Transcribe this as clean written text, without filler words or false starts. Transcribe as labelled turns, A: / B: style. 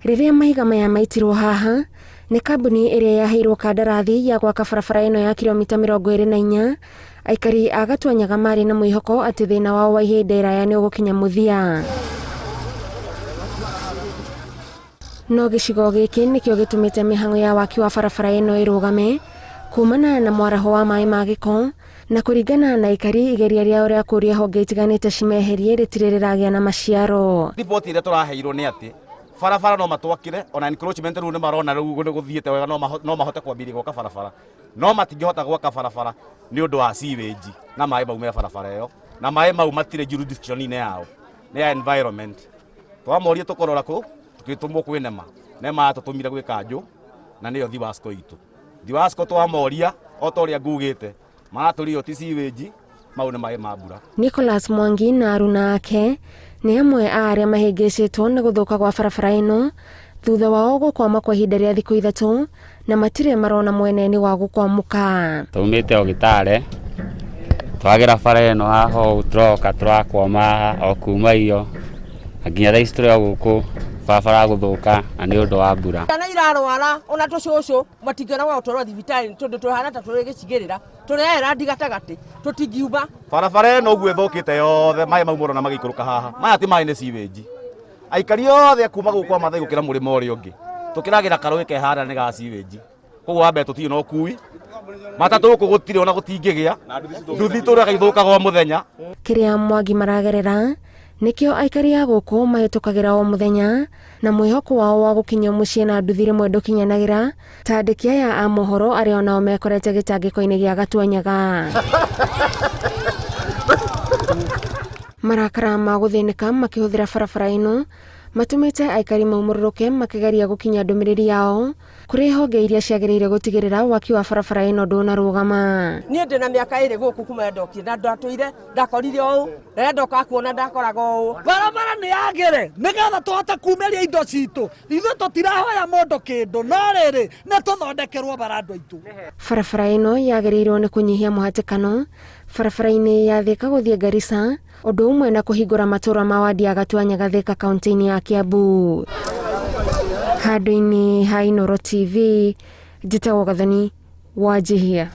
A: Rĩrĩa mahiga maya maitirwo haha nĩ kambuni ĩrĩa yaheirwo kandarathi ya gwaka barabara ĩno ya kilomita 24, aikari a Gatuanyaga marĩ na mwĩhoko atĩ thĩna wao wa ihinda iraya nĩ ũgũkinya mũthia. No gĩcigo gĩkĩ nĩkĩo gĩtũmĩte mĩhang'o ya waki wa barabara ĩno ĩrũgame kumana na mwaraho wa maĩ ma gĩko, na kũringana na aikari igeria rĩao rĩa kũria honge itiganĩte cimeherie rĩtirĩ rĩragĩa na maciaro.
B: Riboti ĩrĩa tũraheirwo nĩ atĩ barabara no matwakĩre ona encroachment rĩu nĩ marona rĩu nĩ gũthiĩte wega, no mahote kwambĩrĩria gwaka barabara, no matingĩhota gwaka barabara nĩ ũndũ wa sewage na maĩ mau me barabara ĩyo, na maĩ mau matirĩ jurisdiction-inĩ yao, nĩ ya environment. Twamoria tũkũrora kũ, tũgĩtũmwo kwĩ NEMA, NEMA yatũtũmire gwĩ kanjũ na nĩyo Thiwasco itũ. Thiwasco twamoria o ta ũrĩa ngugĩte, maratũria ti sewage, mau nĩ maĩ ma mbura.
A: Nicholas Mwangi na aruna ake nĩ amwe a arĩa mahĩngĩcĩtwo nĩ gũthũka gwa barabara ĩno thutha wao gũkwama kwa ihinda rĩa thikũ 3 na matirĩ marona mwene nĩ wa gũkwamũka.
C: Taumĩte o Gĩtare, twagera bara ĩno haha ũũ tũroka tũrakwama haha o kuma iyo na nginya thaa ici tũrĩ o gũkũ barabara gũthũka na nĩ ũndũ wa mbura.
D: Ciana irarwara ona tũcũcũ matingĩona gwa gũtwarwo thibitarĩ tondũ tũhana ta tũrĩ gĩcigĩrĩra, tũrĩ island gatagatĩ tũtingiuma.
B: Barabara ĩno ũguo ĩthũkĩte yothe, maĩ mau mũrona magĩikũrũka haha, maya ti maĩ nĩ sewage. Aikari othe a kuma gũkũ kwa Mathai gũkĩra mũrĩmo ũrĩa ũngĩ tũkĩragĩra karũĩ ke harĩa nĩ ga sewage. Koguo wa mbere tũtirĩ na ũkui, matatũ gũkũ gũtirĩ ona gũtingĩgĩa, nduthi tũraga ithũkaga o mũthenya.
A: Kĩrĩa Mwangi maragerera nĩkĩo aikari a gũkũ mahĩtũkagĩra o mũthenya, na mwĩhoko wao wa gũkinyio mũciĩ na nduthi rĩmwe ndũkinyanagĩra, ta andĩki aya a mohoro arĩa onao mekorete gĩtangĩko-inĩ gĩa Gatuanyaga. Marakara ma gũthĩnĩka makĩhũthĩra barabara ĩno matũmĩte aikari maumũrũrũke makĩgeria gũkinyia ndũmĩrĩri yao kũrĩ honge iria ciagĩrĩire gũtigĩrĩra waki wa barabara ĩno ndũnarũgama.
D: Niĩ ndĩ na mĩaka 2 gũkũ kuma ndokire na ndatũire ndakorire ũũ, rĩrĩa ndoka kuona ndakoraga ũũ.
E: Barabara nĩ yagĩre nĩgetha tũhote kumĩria indo citũ, ithuĩ tũtirahoya mũndũ kĩndũ, no rĩrĩ nĩ tũthondekerwo bara andũ aitũ.
A: Barabara ĩno yagĩrĩirwo nĩ kũnyihia mũhatĩkano barabara-inĩ ya Thika gũthiĩ Garissa, ũndũ ũmwe na kũhingũra matũũra ma wadi ya Gatuanyaga Thika kaunti-inĩ ya Kiambu. Handũ-inĩ ha Inooro TV, njĩtagwo Gathoni Wanjihia.